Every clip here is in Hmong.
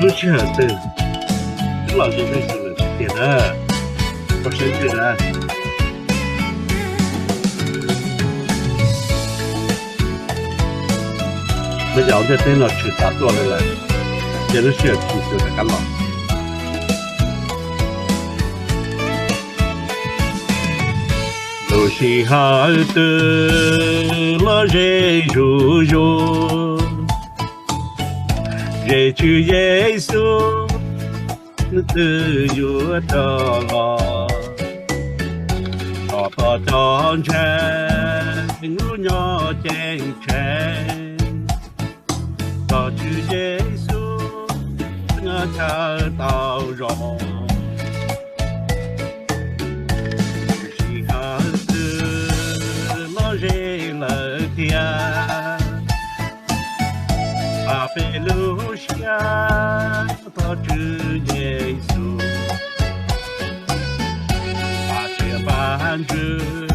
Lub sij hawm twg twb los zoo li xws lawm tiag na, koj saib ntej na. Lub yam ntiaj teb no tshwm tas tuaj li lawm, ces lub sij hawm Tswv Yexus rov qab los. Lub sij hawm twg los ze zuj zus, ze Tswv Yexus twb yuav rov los, tso tog cov ntseeg lub nyob ceeb tsheej, tog Tswv Yexus nyob chaw tau zoo. Lub sij hawm twg los ze lawm thiab, pab peb lub siab tog Tswv Yexus, pab tsiaj pab ntsws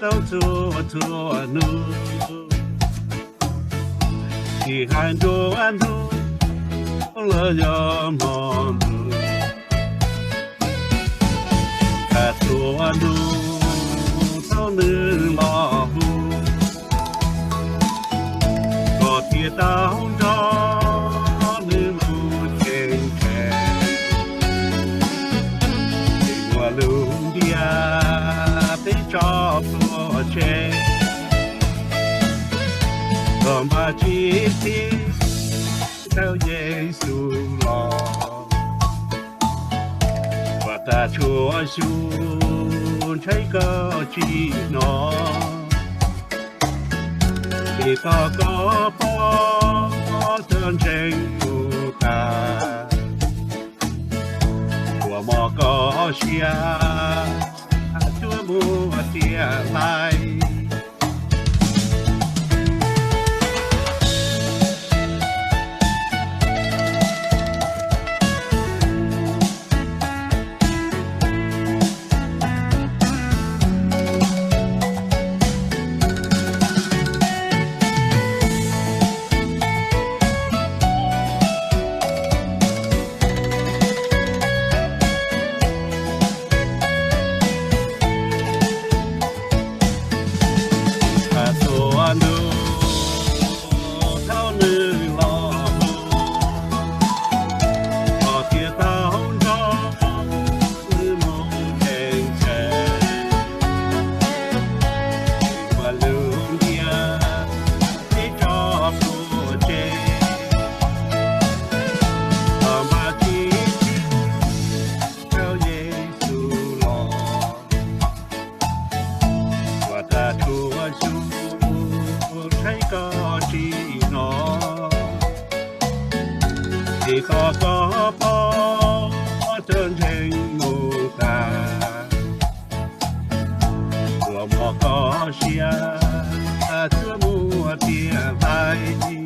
rau txhua txhua hnub, tsis hais nruab hnub los yog hmo ntuj, txhua hnub thaum nws los hu, koj thiaj tau nrog nws mus ceeb tsheej. Tsis muaj lub ntiaj teb tso pluag tseg, koj npaj tsis txhij rau Yexus los, ua rau tsuav xyu ntshai koj tsis hnov, ces tos koj pab cov ntseeg mus tas, ua mov koj siab cuab muab tiam hlais. Txhua ntu thaum nws los mus, koj thiaj tau nrog nws mus ceeb tsheej. Tsis muaj lub ntiaj teb tso pluag tseg, koj npaj tsis txhij rau Yexus los, ua rau tsuav xyu ntshai koj tsis hnov, ces tos koj pab cov ntseeg mus tas, ua mov koj siab cuab muab tiam hlais.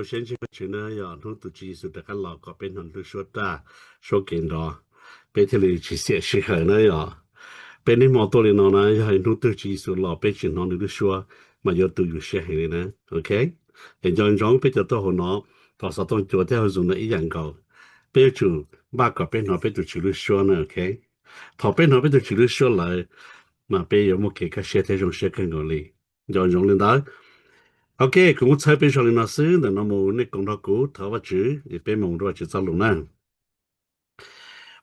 Rau siab ntsib Vajtswv na yog hnub tus Tswv Yexus rov qab los kom peb hnov nws lub suab raj suab kev nrov, peb thiaj li tsis xiam sij hawm na yom. Peb niaj hmo tuaj li no na yog hnub twg Tswv Yexus los peb tsis hnov nws lub suab mas yuav tu yus siab heev li na. Ok, es nco ntsoov peb cov tuaj hauv no, thaum xov tooj cua thiab hauv Zoom no ib yam nkaus, peb yuav tsum npaj kom peb hnov peb tus Tswv lub suab na. Ok, thaum peb hnov peb tus Tswv lub suab lawm mas peb yuav muaj kev kaj siab thiab zoo siab kawg nkaus li. Nco ntsoov li ntawd. Ok, kuv muab txhawb peb zog li no xwb, ntawm no mus nej koom nrog kuv thov Vajtswv es peb mus rau Vajtswv txoj lus na.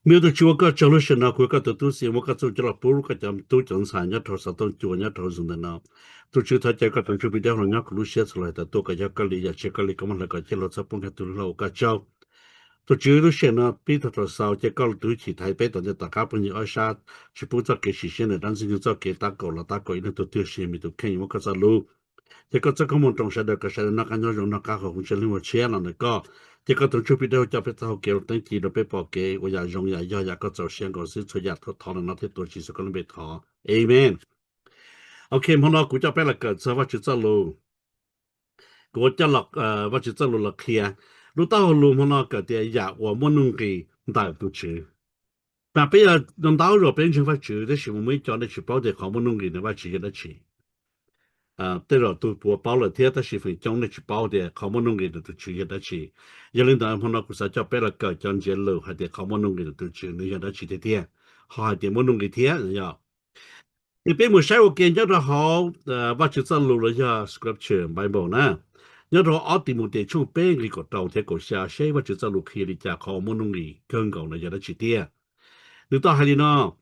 Me tus Tswv ua koj tsaug, lub sij hawm no kuv yog koj tus tub txib, muab koj txuj coj los pub koj cov tub cov ntxhais nyob rau xov tooj cua nyob rau Zoom ntawm no. Tus Tswv thov caw koj tus Ntsuj Plig dawb huv los nyob kuv lub siab txhua lub hais tas tuaj kom yog koj li, yam tsis yog koj li koj muab hlawv kom ciaj hluas txhob poob nrhiav tus hlub hlub ua koj tsaug. Tus Tswv lub sij hawm no pib thaum xaus ces koj tus hwj chim thaiv peb tom ntej tom qab phooj ywg ob sab, tsis pub txoj kev sim siab ntawm dab ntxwg nyoog txoj kev tab kaum los tab kaum ib leeg tug twg, sis me tus kheej muab koj txoj lus Ces koj txoj koob hmoov roos sawv daws kom sawv daws noj qab nyob zoo, noj qab haus huv, ntsib lub hwj chim los ntawm koj. Ces koj tus Ntsuj Plig Dawb Huv coj peb txoj hau kev ua teeb ci rau peb pom kev ua yam zoo yam yog yam koj txaus siab nkaus xwb. Txhua yam thov no thov Yexus Khetos lub npe thov, amen. Ok, hmo no kuv coj peb los kawm txog Vajtswv txoj lus. Kuv coj Vajtswv txoj lus los qhia. Lub taub hau lus hmo no kawm tias yam uas muaj nuj nqis ntawm tus Tswv. Mas peb yog ntau zaus peb ntseeg Vajtswv tab sis muaj ib co nej tsis paub tias qhov muaj nuj nqis ntawm Vajtswv yog dab tsi. Tej zaum tus puav paub lawm thiab tab sis feem coob nej tsis paub tias qhov muaj nuj nqis ntawm tus Tswv yog dab tsi. Yog li ntawd hmo no kuv xav coj peb los kawm cov ntsiav lus hais tias qhov muaj nuj nqis ntawm tus Tswv nws yog dab tsi tiag tiag, ho hais tias muaj nuj nqis thiab yog. Ces peb mus saib ua ke nyob rau hauv Vajtswv txoj lus los yog scripture Bible na, nyob rau ob Timautes tshooj peb nqe kaum rau thiab kaum xya, seb Vajtswv txoj lus qhia li cas qhov uas muaj nuj nqis kawg nkaus no yog dab tsi tiag. Nws tau hais li no: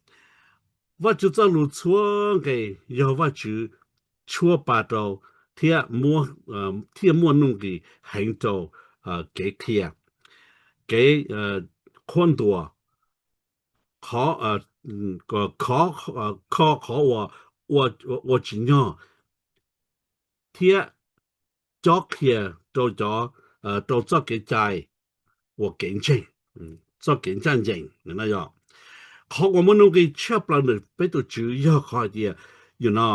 Vajtswv txoj lus txhua nqe yog Vajtswv tshuab pa rau thiab, thiaj muaj nuj nqis heev rau kev qhia, kev qhuab ntuas, qhov, kho qhov uas ua tsis nyog, thiab cob qhia rau cov, rau txoj kev cai uas kev ntseeg, txoj kev ncaj ncees no. Qhov uas muaj nuj nqis tshaj plaws ntawm peb tus Tswv yog qhov hais tias, yog no,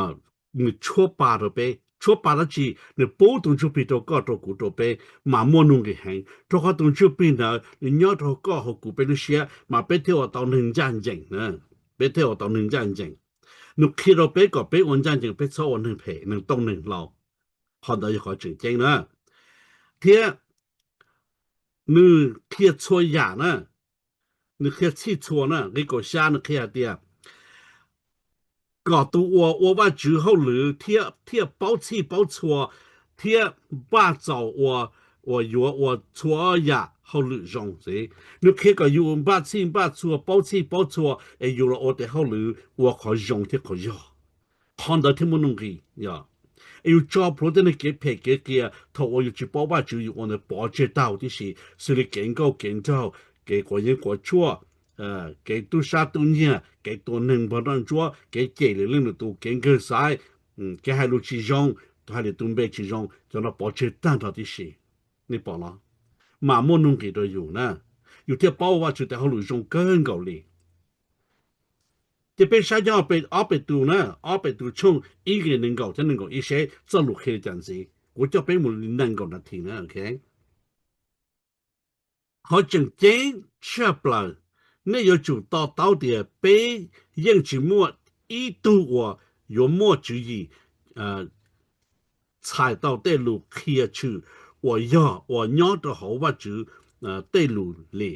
nws tshuab pa rau peb. Tshuab pa dab tsi? Nws pub tus Ntsuj Plig rau koj, rau kuv, rau peb, mas muaj nuj nqis heev, rau qhov tus Ntsuj Plig ntawd nws nyob rau koj hauv kuv peb lub siab mas peb thiaj ua tau neeg ncaj ncees, peb thiaj ua tau neeg ncaj ncees. Nws qhia rau peb kom peb ua ncaj ncees, peb txhob ua neeg phem, neeg tooj neeg hlau. Qhov ntawd yog qhov tseem ceeb na. Thiab nws qhia txhua yam na, nws qhia txhij txhua na. Nqe kaum xya nws qhia hais tias, kom tus uas ua Vajtswv hauj lwm thiaj paub txhij paub txhua, thiab npaj txaus ua, uas yuav ua txhua yam hauj lwm zoo xwb. Nws qhia kom yus npaj txhij npaj txhua, paub txhij paub txhua es yus los ua tes hauj lwm ua qhov zoo thiab qhov yog. Qhov ntawd thiaj muaj nuj nqis. Es yus tso plhuav tej neeg kev phem kev qias thaum uas yus tsis paub Vajtswv yus ua ntawd pov tseg tag huv tib si, xws li kev nkauj kev nraug, kev quav yeeb quav tshuaj, kev tub sab tub nyiag, kev tua neeg npog nroj ntsuab, kev cem lwm leej lwm tus, kev nkawg xaiv, kev hais lus tsis zoo, hais lwm tus npe tsis zoo, cov no pov tseg tag nrho tib si. Nej pom los? Mas muaj nuj nqis rau yus na, yus thiaj paub ua Vajtswv tes hauj lwm zoo kawg nkaus li. Ces peb saib nyob ob Petus na, ob Petus tshooj ib nqe nees nkaum thiab nees nkaum ib seb txoj lus qhia li cas ntxiv. Kuv coj peb mus li nees nkaum nas this na. Qhov tseem ceeb tshaj plaws, nej yuav tsum to taub tias peb yeej tsis muaj ib tug uas yuav muaj tswv yim txhais tau tej lus qhia tshwm uas yog uas nyob rau hauv Vajtswv tej lus li.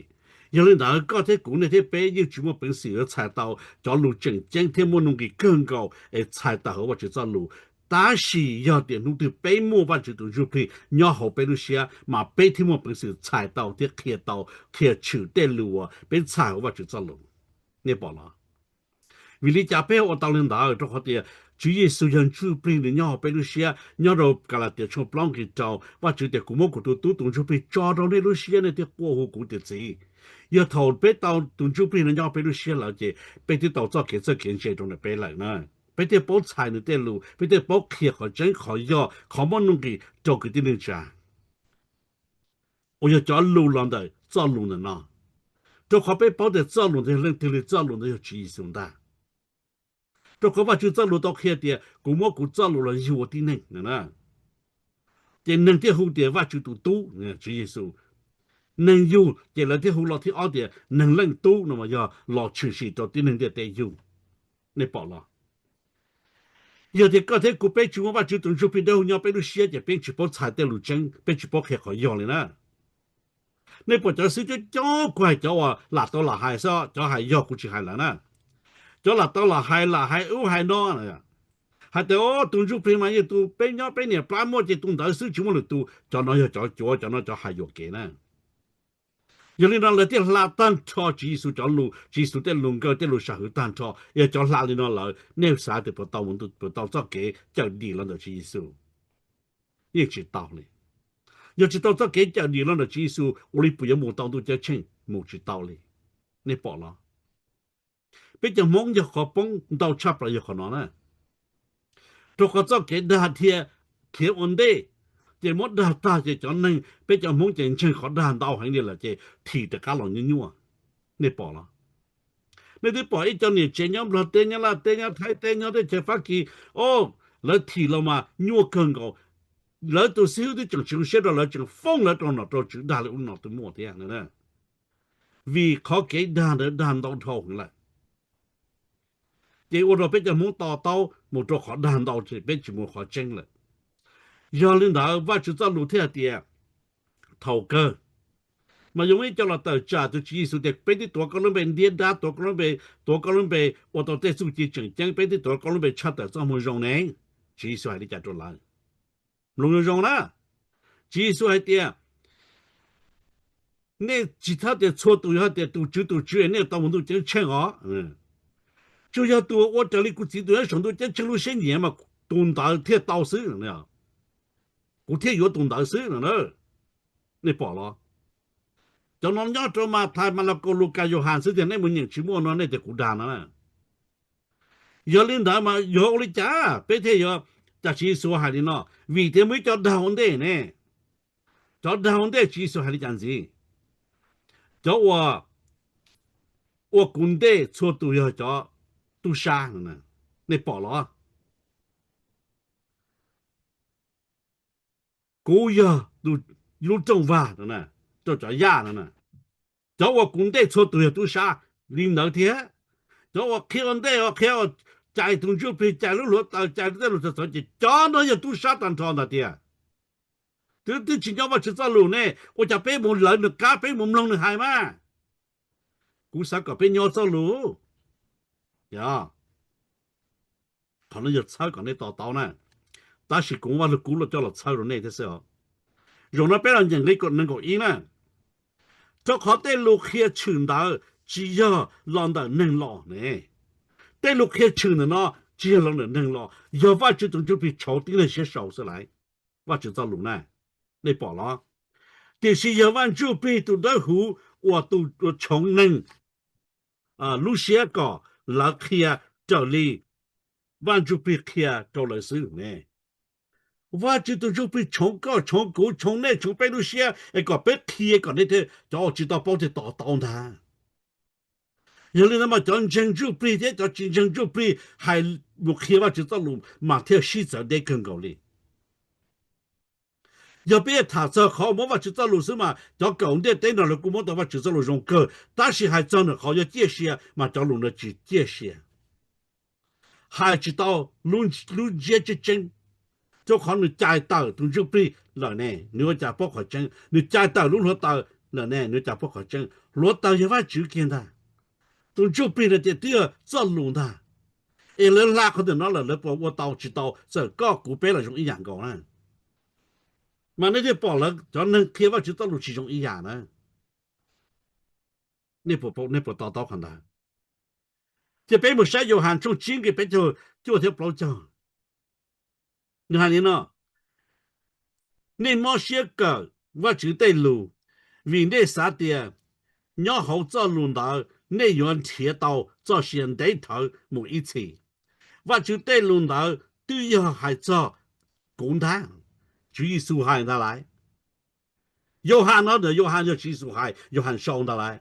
Yog li ntawd koj thiab kuv, nej thiab peb yeej tsis muaj peev xwm yuav txhais tau cov lus tseem ceeb thiab muaj nuj nqis kawg nkaus es txhais tawm hauv Vajtswv txoj lus. Tab sis yog tias hnub twg peb muaj Vajtswv tus Ntsuj Plig nyob hauv peb lub siab mas peb thiaj muaj peev xwm txhais tau thiab qhia tau, qhia tshwm tej lus uas peb txhais hauv Vajtswv txoj lus. Nej pom los? Vim li cas peb ua tau li ntawd? Rau qhov tias Tswv Yexus yog Ntsuj Plig nws nyob hauv peb lub siab. Nyob rau Kalatias tshooj plaub nqe rau, Vajtswv tias, kuv muab kuv tus tub tus Ntsuj Plig tso rau nej lub siab, nej thiaj quaj hu kuv tias Txiv. Yog thaum peb tau tus Ntsuj Plig no nyob hauv peb lub siab lawm ces peb twb tau txoj kev txawj kev ntse rau ntawm peb lawm na. Peb thiaj paub txhais nws tej lus, peb thiaj paub qhia qhov tseeb qhov yog qhov muaj nuj nqis rau kwv tij neej tsa, uas yog cov lus los ntawm txoj lus ntawm no. Rau qhov peb paub tias txoj lus ntawd yog leej twg li? Txoj lus ntawd yog Tswv Yexus ntag. Rau qhov Vajtswv txoj lus tau qhia tias kuv muab kuv txoj lus los yug ua tib neeg. Ces neeg thiaj hu tias Vajtswv tus tub, Tswv Yexus. Neeg yug ces lawv thiaj hu lo thib ob tias neeg leej tub no mas yog los tshwm sim rau tib neeg ntiaj teb yug. Nej pom los? Yog tias koj thiab kuv peb tsis muaj Vajtswv tus Ntsuj Plig Dawb Huv nyob peb lub siab ces peb tsis paub txhais tej lus tseeb, peb tsis paub qhia qhov yog li na. Nej pom cov xib hwb coob coob kuv hais cov uas lam tau lam hais xwb, cov hais yog kuv tsis hais lawm na. Cov lam tau lam hais, lam hais ub hais no, hais tias tus Ntsuj Plig mas yog tus peb nyob peb niam plab muaj ces tus ntawd xwb tsis muaj lwm tus, cov no yog cov cuav, cov no cov hais yuam kev na. Yog li no lawv thiaj hla tag nrho Tswv Yexus cov lus, Tswv Yexus tej lus nkawd, tej lus sam hwm tag nrho. Yog cov hla li no lawm, nej xav tias puas tau, puas tau txoj kev cawm dim los ntawm Tswv Yexus? Yeej tsis tau li. Yog tsis tau txoj kev cawm dim los ntawm Tswv Yexus, ua li puas yuav mus tau ntuj ceeb tsheej? Mus tsis tau li. Nej pom los? Peb cov Hmoob yog qhov poob ntau tshaj plaws yog qhov no na. Rau qhov txoj kev dag thiab khiav ua ntej, ces muab dag tag ces cov neeg, peb cov Hmoob ces ntseeg qhov dag ntau heev li lawm ces thim rov qab los nyuaj nyuaj. Nej pom los? Nej twb pom ib co niam tsev nyob Nplog teb, nyob Laj teb, nyob Thaib teb, nyob teb chaws Fab Kis, o, lawv thim los mas nyuaj kawg nkaus. Lawv tus xib hwb twb tseem tsis zoo siab rau lawv, tseem foob lawv rau nom rau tswv dag li ub no tus muaj thiab. Vim qhov kev dag ntawd dag ntau dhau heev lawm, ces ua rau peb cov Hmoob to taub mus rau qhov dag ntau, peb tsis mus qhov tseeb lawm. Yog li ntawd Vajtswv txoj lus thiaj hais tias, thaum kawg mas yuav muaj ib co los tawm tsam tus Tswv Yexus tias peb twb tuav koj lub npe ntiab dab, tuav koj lub npe, tuav koj lub npe ua tau tej txuj ci tseem ceeb, peb twb tuav koj lub npe tshaj tawm txoj moo zoo ne. Tswv Yexus hais li cas rau lawv? Mloog zoo zoo na. Tswv Yexus hais tias, nej tsis txhob tias txhua tus, yog tias tus Tswv tus Tswv es nej tau mus ntuj ceeb tsheej os. Tsuas yog tus ua raws li kuv Txiv tus nyob saum ntuj ceeb tsheej lub siab nyiam mas tus ntawd thiaj tau xwb. Kuv thiaj yuav tus ntawd xwb no. Nej pom los? Cov no nyob rau Mathais, Malakaus, Lukas, Yauhas xwb tiag, nej mus nyeem tsis muaj no nej tias kuv dag no na. Yog li ntawd mas yog ua li cas peb thiaj yuav, cas Tswv Yexus hais li no? Vim tias muaj ib co dag ua ntej ne. Cov dag ua ntej Tswv Yexus hais li cas ntxiv? Cov uas ua kuv ntej txhua tus yog cov tub sab no, nej pom los? Kuv yog tus lub rooj vag no, rau cov yaj no. Cov ua kuv ntej txhua tus yog tub sab li ntawd thiab. Cov uas qhia ua ntej, uas qhia, uas cais tus ntsuj plig, cais lub hluav taws, cais tej lus txawv txawv ces cov no yog tub sab tag nrho ntag tiag. Twb twb tsis nyob Vajtswv txoj lus ne, ua cas peb mus lawv nws qab, peb mus mloog nws hais mas? Kuv xav kom peb nyob txoj lus. Yog, qhov no yog txhawb kom nej to taub na. Tab sis kuv muab Vaj Lug Kub los coj los txhawb rau nej thiab xwb os. Zaum no peb los nyeem nqe nees nkaum ib na. Rau qhov tej lus qhia tshwm ntawd tsis yog los ntawm neeg los ne. Tej lus qhia tshwm ntawm no tsis yog los ntawm neeg los, yog Vajtswv tus Ntsuj Plig tshauv tib neeg siab sau xwb lauj. Vajtswv txoj lus na, nej pom los? Tiam sis yog Vaj Ntsuj Plig tus dawb huv uas tus tshoov neeg lub siab kom lawv qhia raws li Vaj Ntsuj Plig qhia rau lawv xwb ne. Vajtswv tus Ntsuj Plig tshoov koj, tshoov kuv, tshoov nej, tshoov peb lub siab es kom peb qhia kom nej thiaj, cov uas tsis tau paub thiaj to taub ntag. Yog li ntawd mas cov ntseeg Ntsuj Plig thiab cov tsis ntseeg Ntsuj Plig hais mus qhia Vajtswv txoj lus mas thiaj sib txawv deb kawg nkaus li. Yog peb tham txog qhov muab Vajtswv txoj lus xwb mas cov kaum ntiaj teb no lawv kuj muab tau Vajtswv txoj lus zoo kawg, tab sis hais txog nws qhov yuav ciaj sia mas cov lus no tsis ciaj sia. Hais tsis tau lub ntsiab tseeb tseeb, rau qhov nws cais tawm tus Ntsuj Plig lawm ne, nws ua cas paub qhov tseeb? Nws cais tawm lub hluav taws lawm ne, nws ua cas paub qhov tseeb? Hluav taws yog Vajtswv kiag ntag. Tus Ntsuj Plig no ces twb yog txoj lus ntag. Es lawv hla qhov ntawm no lawm lawv puas ua tau tsis tau? Txawm koj kuv peb los zoo ib yam nkaus na. Mas nej thiaj pom lawv cov neeg qhia Vajtswv txoj lus tsis zoo ib yam na. Nej puas to taub qhov ntawd? Ces peb mus saib Yauhas tshooj tsib nqe peb caug cuaj thiab plaub caug. Nws hais li no: Nej mob siab kawm Vajtswv tej lus, vim nej xav tias nyob hauv txoj lus ntawd nej yuav nrhiav tau txoj sia ntev dhawv mus ib txhis. Vajtswv tej lus ntawd twb yog hais txog kuv ntag. Tswv Yexus hais ntag lauj. Yauhas no, Yauhas yog Tswv Yexus hais, Yauhas sau ntag lauj.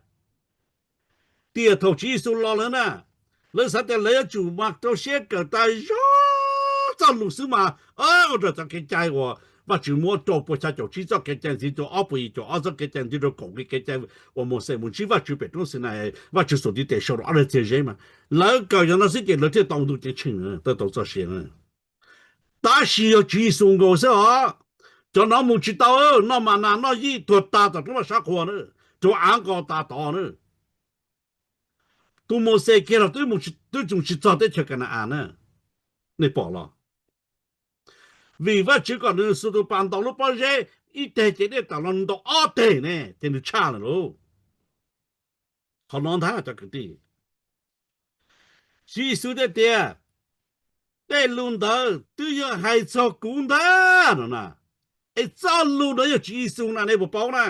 Tiam thaum Tswv Yexus los lawm na, lawv xav tias lawv yuav tsum mas rau siab kawm tas zog txoj lus xwb mas, ua rau txoj kev cai uas Vajtswv muab rau pua xya caum tsib txoj kev cai ntxiv rau ob puas yim caum ob txoj kev cai ntxiv rau kaum nqe kev cai uas Mauxes mus ntsib Vajtswv pem roob Xinais, Vajtswv xuas ntiv tes sau rau ob leeg txiag zeb mas, lawv kawm yog no xwb ces lawv thiaj tau ntuj ceeb tsheej, thiaj tau txoj sia. Tab sis yog Tswv Yexus nkaus xwb os, cov no mus tsis tau, noj mas nas noj yij tuag tas tom roob Vaj Sab Qhua na, rau av nqos tas tod na. Tus Mauxes kiag los twb tseem tsis txog teb chaws Ka na-as na. Nej pom los? Vim Vajtswv kom nws xuas tus pas ntaus lub pob zeb ib teg ces dej tawm los ntaus ob teg ne, ces nws tshaj lawm lauj. Qhov no ntag cov kwv tij, Tswv Yexus thiaj tias, tej lus ntawd twb yog hais txog kuv ntag no na. Es txoj lus ntawd yog Tswv Yexus na, nej puas paub na?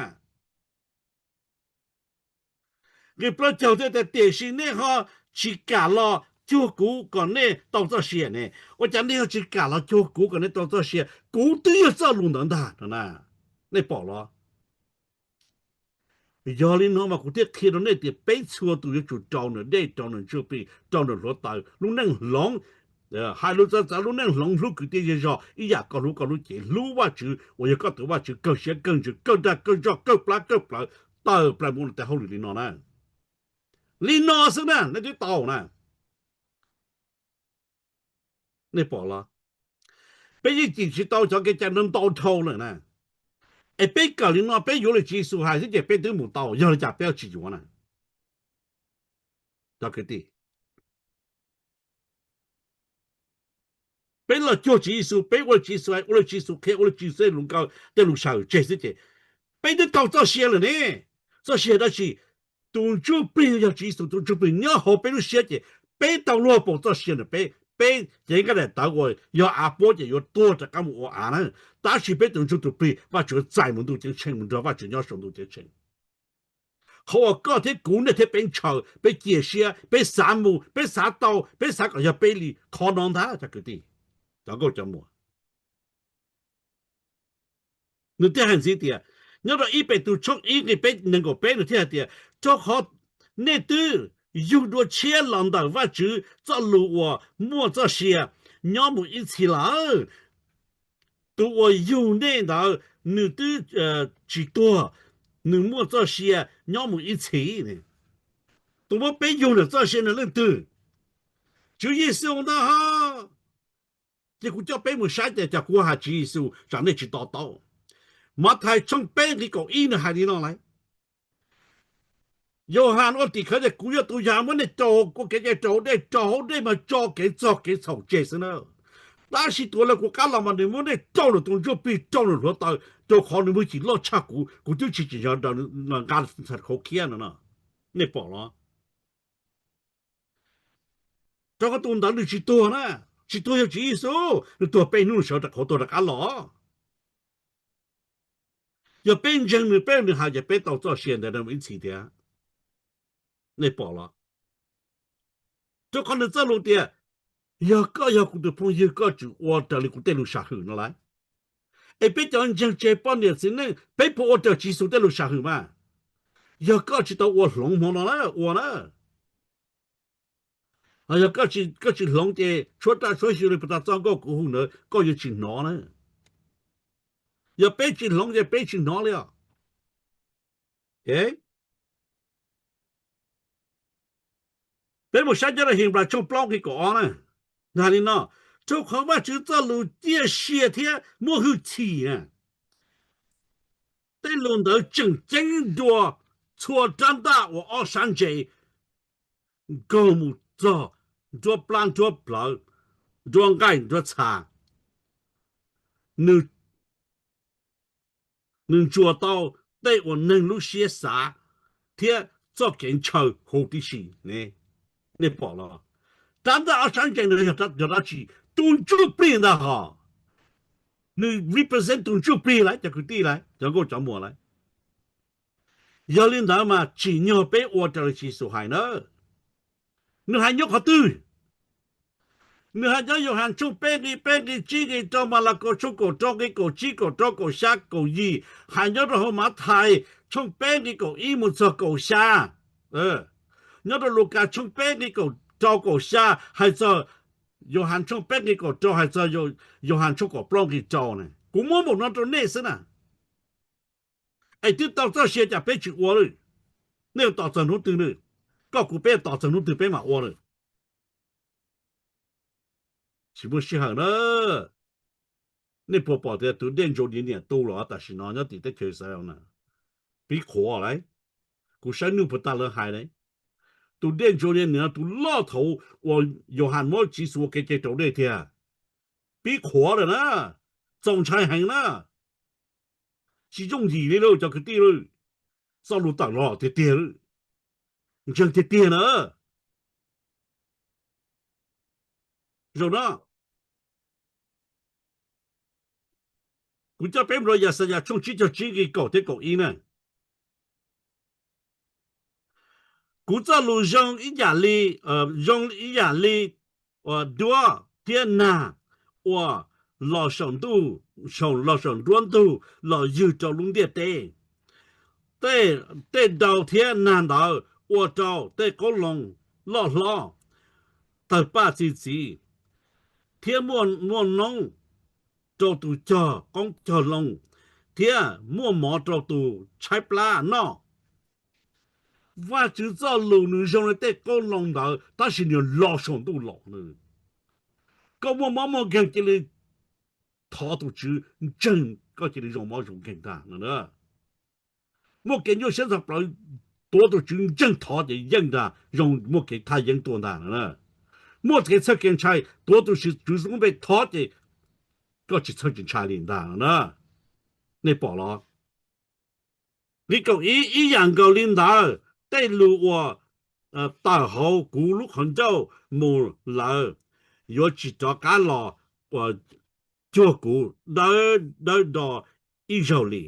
Nqe plaub caug thiaj tias, tiam sis nej ho tsis kam los cuag kuv kom nej tau txoj sia ne. Ua cas nej yuav tsis kam los cuag kuv kom nej tau txoj sia? Kuv twb yog txoj lus ntawd ntag no na. Nej pom los? Yog li no mas kuv thiaj qhia rau nej tias peb txhua tus yuav tsum rau nws dej, rau nws ntsuj plig, rau nws hluav taws, lub neej hloov. Hais lus txawv txawv, lub neej hloov, hlub kwv tij zej zog ib yam koj hlub koj lub cev, hlub Vajtswv uas yog koj tus Vajtswv, kawg siab kawg ntsws, kawg dag kawg zog, kawg plab kawg plawv, tawm plaws mus tej hauj lwm li no na. Li no xwb na nej twb tau na. Nej pom los? Peb yeej cim tsis tau cov kev cai no ntau dhau lawm na. Es peb kawm li no peb yuav li Tswv Yexus hais xwb ces peb twb mus tau, yog li cas peb yuav tsis yuav na? Cov kwv tij, peb los cuag Tswv Yexus, peb ua li Tswv Yexus hais, ua li Tswv Yexus qhia, ua li Tswv Yexus tej lus kaw, tej lus sawm tseg xwb ces peb twb tau txoj sia lawm ne. Txoj sia dab tsi? Tus ntsuj plig yog Tswv Yexus tus ntsuj plig nyob hauv peb lub siab ces peb tau luag paus txoj sia ntawm peb, peb cev nkaj daim tawv uas yog av puab ces yuav tuag rov qab mus ua av na. Tab sis peb tus ntsuj tus plig Vajtswv txais mus ntuj ceeb tsheej, mus nrog Vajtswv nyob saum ntuj ceeb tsheej. Qhov uas koj thiab kuv, nej thiab peb ntshaw, peb cia siab, peb xav mus, peb xav tau, peb xav kom yog peb li, qhov no ntag cov kwv tij, cov nkauj cov muam. Nws thiaj hais ntxiv tias, nyob rau ib Petus tshooj ib nqe peb, nees nkaum peb, nws thiaj hais tias, rau qhov nej twb yug dua tshiab los ntawm Vajtswv txoj lus uas muaj txoj sia nyob mus ib txhis lawm. Tus uas yug nej ntawd nws twb tsis tuag, nws muaj txoj sia nyob mus ib txhis. Tus muab peb yug ntawm txoj sia nws leej twg? Tswv Yexus ntag ho. Ces kuv coj peb mus saib tias cas kuv hais Tswv Yexus tsam nej tsis to taub. Mathais tshooj peb nqe kaum ib nws hais li no lawm. Yauhas ua tim khawv tias kuv yog tus yog muab nej rau, ua kev cai rau hauv dej, rau hauv dej mas tso kev txog kev txhaum tseg xwb na. Tab sis tus uas lawv kuv qab los mas nws muab nej rau nws tus ntsuj plig, rau nws hluav taws, rau qhov nws muaj hwj chim loj tshaj kuv, kuv twb tsis tsim nyog nqa ntxhais qhauv khiab no no. Nej pom los? Rau qhov tus ntawd nws tsis tuag na, tsis tuag yog Tswv Yexus, nws tuag peb hnub sawv rov qhauv tuag rov qab los. Yog peb ntseeg nws, peb nws hais ces peb tau txoj sia ntawd ib txhis thiab. Nej pom los? Rau qhov nws txoj lus tias, yog koj yog kuv tus phooj ywg koj tsum ua raws li kuv tej lus sam hwm no lauj. Es peb cov ntseeg tseg poj niam txiv neej peb puas ua raws Tswv Yexus tej lus sam hwm mas? Yog koj tsis tau ua hloov hmo no na, ua na. Yog koj tsis hloov ces tshuab raj tshuab xyu li puag ta txoj nkauj kuv hu ntawd koj yuav tsis hnov na. Yog peb tsis hloov ces peb tsis hnov li os. Peb mus saib cov Henplais tshooj plaub nqe kaum ob na, hais li no, rau qhov Vajtswv txoj lus ciaj sia thiab muaj hwj chim na, tej lus ntawd tseem ceeb dua txhua rab ntaj uas ob sab ntse nkaug mus txog nruab plab nruab plawv, nruab nqaij nruab txha. Nws ntsuas tau tej uas neeg lub siab xav thiab txoj kev ntshaw huv tib si. Nej pom los? Rab ntaj ob sab ntse ntawd yog dab tsi? Tus ntsuj plig ntag hos. Nws represent tus ntsuj plig lawm, cov kwv tij lawm, cov nkauj cov muam lawm. Yog li ntawd mas tsim nyog peb ua raws li Tswv Yexus hais na. Nws hais nyob qhov twg? Nws hais nyob Yauhas tshooj peb nqe peb, nqe tsib, nqe rau, Malakaus tshooj kaum rau nqe kaum tsib, kaum rau, kaum xya, kaum yim, hais nyob rau hauv Mathais tshooj peb nqe kaum ib mus txog kaum xya, nyob rau Lukas tshooj peb nqe kaum rau kaum xya, hais txog Yauhas tshooj peb nqe kaum rau, hais txog Yauhas tshooj kaum plaub nqe rau na. Kuv muab npaum no rau nej xwb na. Es twb tau txoj sia cas peb tsis ua lawm? Nej yuav tos txog hnub twg lawm? Koj kuv peb yuav tos txog hnub twg peb mam ua lawm? Tsis muaj sij hawm na. Nej puas pom tias tus dej ntsuas niam tu los tam sim no nyob tim teb chaws Israel na? Pib qhuav lawm. Kuv saib news puag ta lawv hais lawm, tus dej ntsuas niam no tus loj thaum uas Yauhas muab Tswv Yexus ua kev cai raus dej tiag, pib qhuav lawm na. Txaus ntshai heev na. Tsis yooj yim li lauj cov kwv tij lauj. Txoj lus tawm los tiag tiag, ntseeg tiag tiag na. Zaum no kuv coj peb mus rau Yaxayas tshooj tsib caug tsib nqe kaum thiab kaum ib na. Kuv txoj lus zoo ib yam li, zoo ib yam li uas duab thiab nag uas los saum ntuj, los saum nruab ntug los ywg rau lub ntiaj teb. Tej daus thiab nag ntawd ua rau tej qoob loo loj hlob tawg paj txi txiv, thiab muaj noob rau tus cog qoob cog loo, thiab muaj mov rau tus tshaib plab noj. Vajtswv txoj lus nws zoo li tej qoob loo ntawd tab sis nws los saum ntuj los. Koj muaj mob muaj nkeeg cia li thov tus Tswv ntseeg, koj cia li zoo mob zoo nkeeg ntag no. Muaj kev nyuaj siab txog plaws, tuav tus Tswv ntseeg thov ces yeej ntag, zoo muaj kev thaj yeeb tuaj ntag no. Muaj kev txhawj kev ntshai, tuav tus Tswv lub npe thov ces koj tsis txhawj tsis ntshai li ntag no. Nej pom los? Nqe kaum ib, ib yam nkaus li ntawd, tej lus uas tawm hauv kuv lub qhov ncauj mus lawm yuav tsis rov qab los cuag kuv dawb do ib zaug li.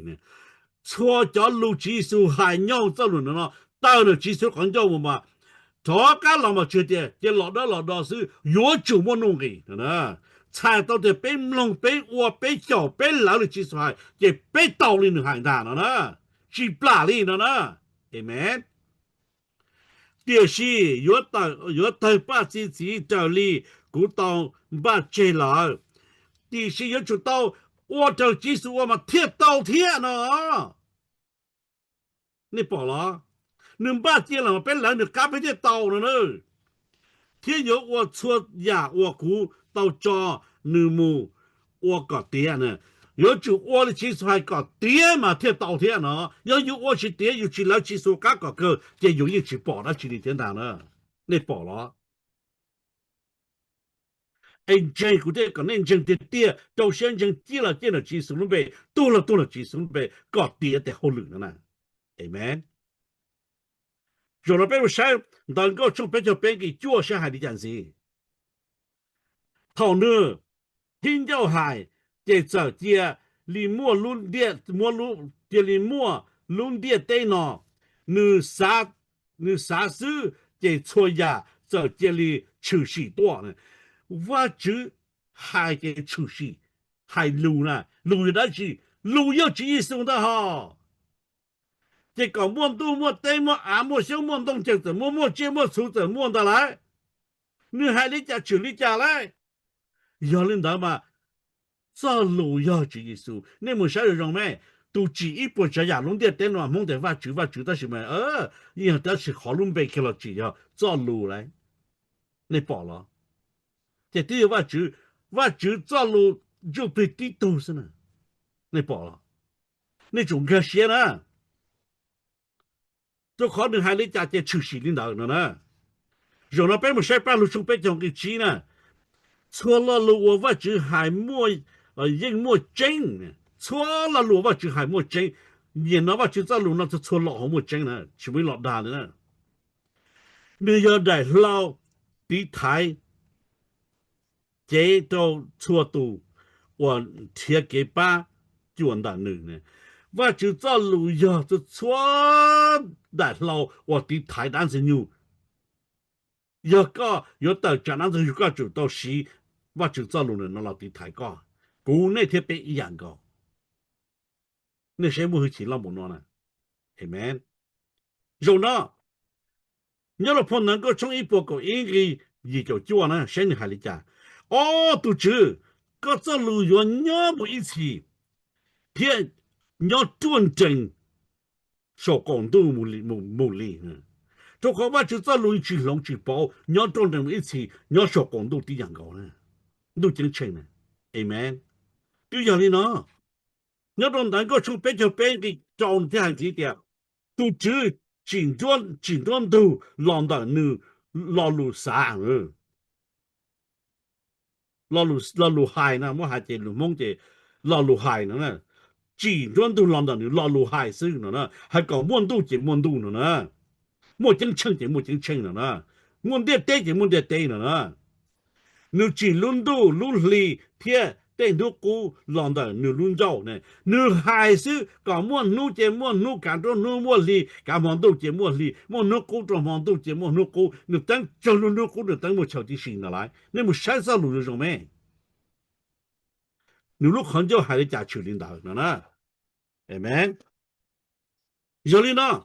Txhua cov lus Tswv Yexus hais nyob hauv txoj lus no tawm ntawm Tswv Yexus qhov ncauj mus mas rov qab los mas tsis tias cia los dawb los do xwb, yuav tsum muaj nuj nqis. Txhais tau tias peb mloog, peb ua, peb xyaum, peb lawv li Tswv Yexus hais ces peb tau li nws hais ntag no na, tsis plam li no na. Amen. Tiam sis yuav tawg paj txi txiv raws li kuv tau npaj tseg lawm, tiam sis yuav tsum tau ua raws Tswv Yexus ua mas thiaj tau thiab no. Nej pom los? Nws npaj cia los mas peb lawv nws qab peb thiaj tau no na. Thiab yuav ua txhua yam uas kuv tau tso nws mus ua kom tiav na. Yuav tsum ua li Tswv Yexus hais kom tiav mas thiaj tau thiab no. Yog yus ua tsis tiav, yus tsis lawv Tswv Yexus qab kom kawg ces yus yeej tsis pom dab tsi li thiab ntag na. Nej pom los? Es ntseeg kuv thiab kom nej ntseeg tiag tiag, rau siab ntseeg ciaj los ciaj ntawm Tswv Yexus lub npe, tuag los tuag ntawm Tswv Yexus lub npe kom tiav tes hauj lwm no na. Amen. Zaum no peb mus saib Ntawv Nkauj tshooj peb caug peb nqe cuaj saib hais li cas ntxiv. Thaum nws thib ncauj hais ces txawm cia li muaj lub ntiaj, cia li muaj lub ntiaj teb no. Nws, nws xav xwb ces txhua yam txawm cia li tshwm sim tuaj. Vajtswv hais ces tshwm sim, hais lus na, lus yog dab tsi? Lus yog Tswv Yexus ntag hos. Ces kom muaj ntuj muaj teb muaj av muaj xyoob muaj ntoo ces txawm muaj, muaj tsiaj muaj txhu txawm muaj ntag lauj. Nws hais li cas tshwm li cas lauj. Yog li ntawd mas txoj lus yog Tswv Yexus. Nej mus saib zoo zoo me, tus tsim ib puas tsav yam lub ntiaj teb no Hmoob tias Vajtswv, Vajtswv tab sis mas yeej yog tab sis qhov lub npe kiag los tsim yog txoj lus lauj. Nej pom los? Ces twb yog Vajtswv, Vajtswv txoj lus ntsuj plig tib tug xwb na. Nej pom los? Nej tsum nkag siab na. Rau qhov nws hais li cas ces tshwm sim li ntawd no na. Zaum no peb mus saib Paj Lug tshooj peb caug nqe tsib na. Txhua lo lus uas Vajtswv hais muaj, yeej muaj tseeb. Txhua lo lus uas Vajtswv hais muaj tseeb. Nim no Vajtswv txoj lus no txhua txhua lo hauv muaj tseeb na, tsis muaj ib lo dag li na. Nws yog daim hlau tiv thaiv cev rau txhua tus uas nrhiav kev pab cuam ntawm nws. Vajtswv txoj lus yog txhua txhua daim hlau uas tiv thaiv dab Ntxwg Nyoog. Yog koj yuav tawm tsam dab Ntxwg Nyoog koj tsum tau siv Vajtswv txoj lus no los tiv thaiv koj. Kuv nej thiab peb ib yam nkaus. Nej saib muaj hwj chim loj npaum no na. Amen. Zaum no nyob rau phau Ntawv Nkauj tshooj ib puas kaum ib nqe yim caum cuaj na, saib nws hais li cas. Ob, tus Tswv, koj txoj lus yuav nyob mus ib txhis thiab nyob ruaj nrees saum qaum ntuj mus li. Rau qhov Vajtswv txoj lus tsis hloov tsis pauv, nyob ruaj nrees mus ib txhis, nyob saum qaum ntuj tib yam nkaus, ntuj ceeb tsheej na. Amen. Twb yog li no, nyob rau Ntawv Nkauj tshooj peb caug peb nqe rau nws thiaj hais ntxiv tias, tus Tswv tsim nruab ntug los ntawm nws lo lus xav, lo lus hais na, muab hais ces lus Hmoob ces lo lus hais no, tsim nruab ntug los ntawm nws lo lus hais xwb no na, hais kom muaj ntuj ces muaj ntuj no na, muaj ceeb tsheej ces muaj ceeb tsheej no na, muaj ntiaj teb ces muaj ntiaj teb no na. Nws tsim lub ntuj lub hli thiab tej hnub qub los ntawm nws lub ncauj ne. Nws hais xwb kom muaj hnub ces muaj hnub, kav nruab hnub muaj hli, kav hmo ntuj ces muaj hli, muaj hnub qub rau hmo ntuj ces muaj hnub qub. Nws teeb tsawg lub hnub qub nws teeb muaj chaw tib si ntawd lawm. Nej mus saib txoj lus zoo zoo me. Nws lub qhov ncauj hais li cas tshwm li ntawd no na. Amen. Yog li no,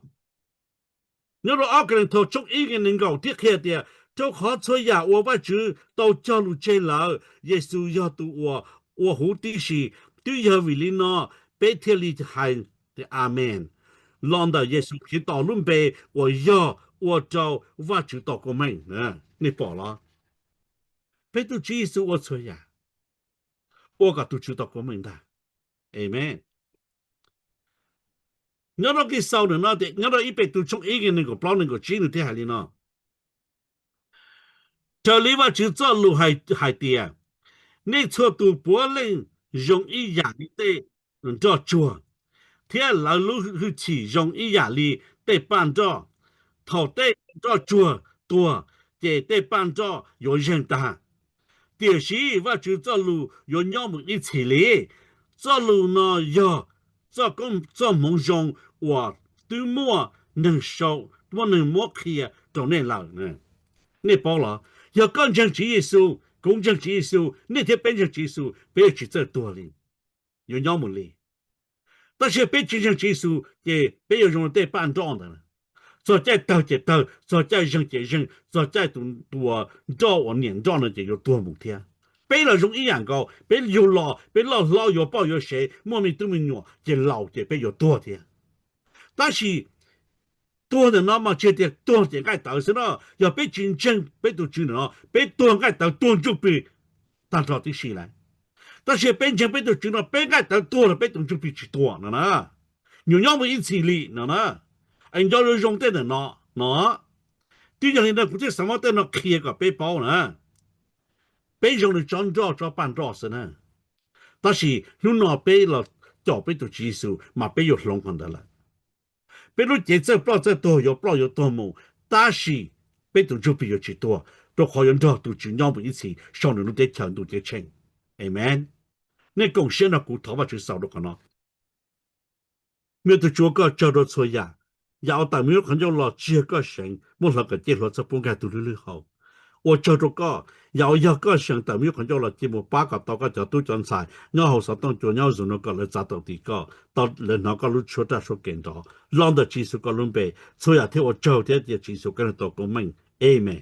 nyob rau ob Kauleethaus tshooj ib nqe nees nkaum thiaj qhia tias, rau qhov txhua yam uas Vajtswv tau cog lus tseg lawm, Yexus yog tus uas ua huv tib si. Twb yog vim li no peb thiaj li hais tias Amen los ntawm Yexus Khetos lub npe uas yog ua rau Vajtswv tau koob meej. Nej pom los? Peb tus Tswv Yexus ua txhua yam, ua kom tus Tswv tau koob meej ntag. Amen. Nyob rau Kis Xaus ntawm no, nyob rau ib Petus tshooj ib nqe nees nkaum plaub nees nkaum tsib nws thiaj hais li no: Raws li Vajtswv txoj lus hais tias, nej txhua tus puav leej zoo ib yam li tej nroj tsuag, thiab lawv lub hwj chim zoo ib yam li tej paj nroj. Thaum tej nroj tsuag tuag, ces tej paj nroj yuav zeeg tag, tiam sis Vajtswv txoj lus yuav nyob mus ib txhis li. Txoj lus no yog txoj hmoov zoo uas twb muaj neeg sau, muaj neeg muab qhia rau nej lawm. Nej paub los? Yog koj ntseeg Tswv Yexus, kuv ntseeg Tswv Yexus, nej thiab peb ntseeg Tswv Yexus, peb yuav tsis txawj tuag li, yuav nyob mus li. Tab sis peb tsis ntseeg Tswv Yexus ces peb yuav zoo li tej paj nroj ntawd. Txog caij tawg ces tawg, txog caij zeeg ces zeeg, txog caij tus uas nroj uas niam nroj no ces yuav tuag mus thiab. Peb los zoo ib yam nkaus, peb yug los peb loj hlob yuav poj yuav sev muaj me tub me nyuam ces laus ces peb yuav tuag thiab. Tab sis tuag ntawm no mas tsis tias tuag ces nqaij tawv xwb no. Yog peb tsis ntseeg peb tus Tswv ntawm no, peb tuag nqaij tawv tuag ntsuj plig tag nrho tib si lawm. Tab sis peb ntseeg peb tus Tswv no, peb nqaij tawv tuag los peb tus ntsuj plig tsis tuag no na. Nyuam nyob mus ib txhis li no na. Es nco zoo zoo tej ntawm no no. Twb yog li ntawd kuv thiaj xav muab tej no qhia kom peb paub na. Peb zoo li tsob nroj tsob paj nroj xwb na. Tab sis hnub no peb los caum peb tus Tswv Yexus mas peb yuav hloov qhov ntawd lawm. Peb lub cev txawj ploj txawj tuag yuav ploj yuav tuag mus, tab sis peb tus ntsuj plig yuav tsis tuag, rau qhov yuav nrog tus Tswv nyob mus ib txhis saum nws lub teb chaws ntuj ceeb tsheej. Amen. Nej koom siab nrog kuv thov Vajtswv xaus rau qhov no. Me tus Tswv, koj tsaug rau txhua yam. Yam uas tawm me lub qhov ncauj los tsiag koj seev, muab hlawv kom cej hlua txhob pub nkag tus hlwb hlwb hau. Ua tsaug rau koj, yam uas yog koj seev tawm me lub qhov ncauj los cia mus pab kom tau koj cov tub cov ntxhais nyob hauv xov tooj cua nyob hauv Zoom no kom lawv txav tau tim koj, tau lawv hnov koj lub suab raj suab kev nrov. Los ntawm Tswv Yexus koj lub npe, txhua yam thiaj ua tsaug thiab cia Tswv Yexus koj neeg tau koob meej. Amen.